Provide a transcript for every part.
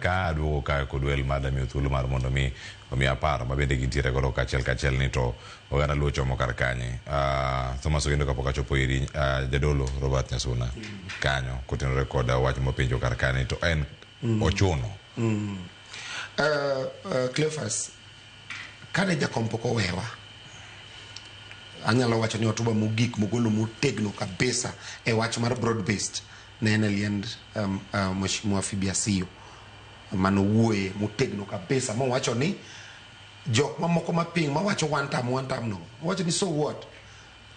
Ka aduogo ka kod wel ma damiyo thuolo mar mondo mi omiya paro ma bende gintiere godo kachiel kachiel ni to oganda luo chomo kar kanye. Thomas Ogendo kapok achopo iri, Jadolo Robert Nyasuna kanyo kotenore kod wach mopenjo kar kani to en ochuno. Cleophas, kane jakom pok owewa, anyalo wacho ni hotuba mogik mogolo motegno kabisa e wach mar broad based ne en e liend Mheshimiwa Phoebe Asiyo manowuoye motegno kabisa mowacho ni jok mamoko maping mawacho one term, one term no, owacho ni so what,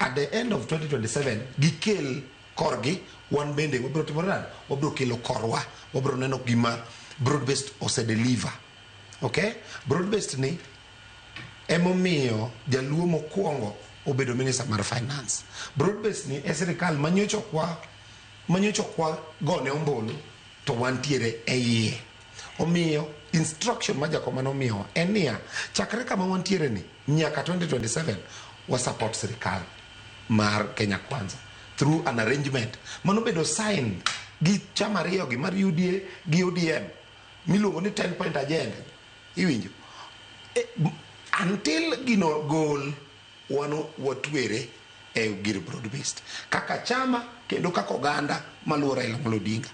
at the end of 2027 gikel korgi, wan bende wabiro timo nade, wabiro kelo korwa, wabiro neno gima broad based ose deliver. Okay, broad based ni emomiyo jaluo mokwongo obedo minister mar finance. Broad based ni e sirikal manyocha okwa gone ombulu to wantiere e iye. Omiyo instruction ma jakoma nomiyowa en niya, chakre kama wantiere ni nyaka 2027 wa support sirikal mar Kenya Kwanza through an arrangement manobedo signed gi chama ariyo gi mar UDA gi ODM miluongo ni 10 point agenda. Iwinjo? Until gino gol, wan watwere e gir broad based kaka chama kendo kaka oganda maluwo Raila Amolo Odinga.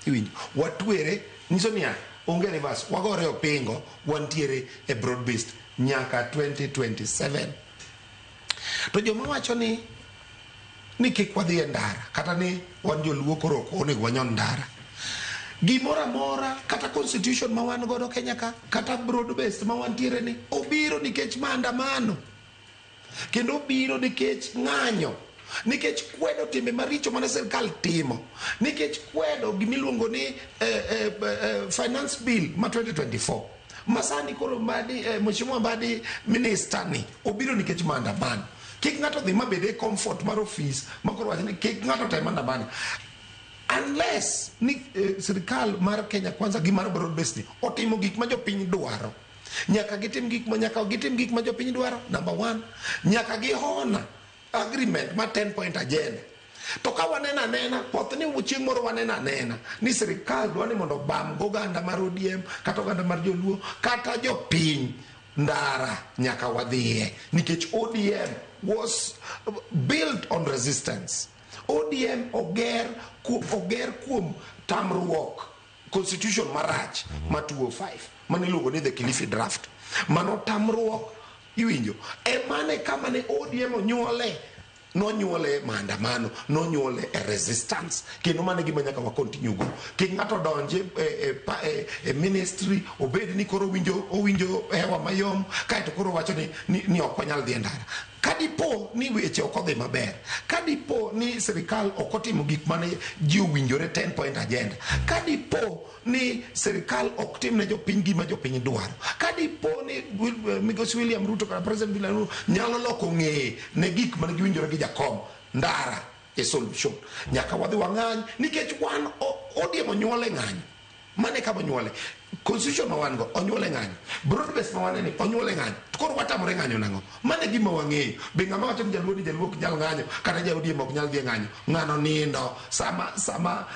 Iwinjo? Watwere nyiso niya, onge reverse, wagore opingo, wantiere e broad based nyaka 2027. To joma wacho ni kik wadhi e ndara kata ni wan joluo koro ok onego wanyon ndara, gimoro amora kata constitution ma wan godo Kenya ka kata broad based ma wantiere ni obiro nikech maandamano, kendo obiro nikech ng'anyo, nikech kwedo timbe maricho mane sirikal timo, nikech kwedo gimiluongo ni finance bill ma 2024 ma sani koro Mbadi, Mheshimiwa Mbadi minister ni obiro nikech maandamano. Kik ng'ato dhi mabed e comfort mar ofis ma koro wach ni kik ng'ato tem andamano unless ni sirikal mar Kenya Kwanza gi mar broad based ni otimo gik ma jopiny dwaro. Nyaka gitim gik ma jopiny dwaro. Number one, nyaka gihona agreement ma 10 point agenda. To ka waneno anena poth ni chieng' moro waneno anena ni sirikal dwa ni mondo obam goganda mar ODM kata oganda mar joluo kata jopiny, ndara nyaka wadhiye, nikech ODM was built on resistance. ODM oger kuom tamruok constitution marach ma 205 mane iluongo ni the Kilifi draft. Mano tamruok, iwinjo? Emane kama ne ODM onyuole, nonyuole maandamano, nonyuole e resistance, kendo mano e gima nyaka wa continue go. Kik ng'ato donje e ministry obed ni koro owinjo hewa mayom kaeto koro wacho ni ok wanyal dhi e ndara. Ka dipo ni weche ok odhi maber, ka dipo ni sirikal ok otimo gik mane ji owinjore 10 point agenda, ka dipo ni sirikal ok tim ne jopiny gima jopiny dwaro, ka dipo ni migosi William Ruto kata President William Ruto nyalo loko ng'eye ne gik mane giwinjore gi jakom, ndara e solution. Nyaka wadhi wang'any nikech wan ODM onyuol e ng'anyo. Mane kama onyuole. Constitution ma wan go onyuol e ng'anyo. Broad base ma wan ni onyuol e ng'anyo. To koro watamore ng'anyo nang'o? Mano e gima wang'eyo. Be ng'ama wacho ni jaluo ok nyal ng'anyo kata ja ODM ok nyal dhi e ng'anyo. Ng'ano nindo. Sama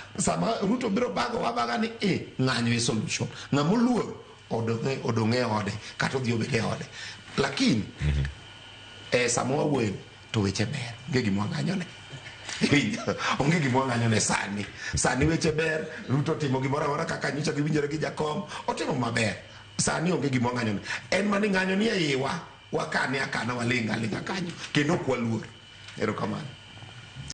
Ruto biro bago wabaga ni e ng'anyo e solution. Ng'ama oluor odong' e ode kata odhi obed e ode. Lakini sama wawuoyo to weche ber. Onge gima wang'anyone. Onge gima wang'anyone sani. Sani weche ber, Ruto timo gimoro amora kaka nyocha giwinjore gi jakom, otimo maber. Sani onge gima wang'anyone. En mana ng'anyo ni e iwa, wakane akana, waling' aling'a kanyo, kendo ok waluor. Erokamano.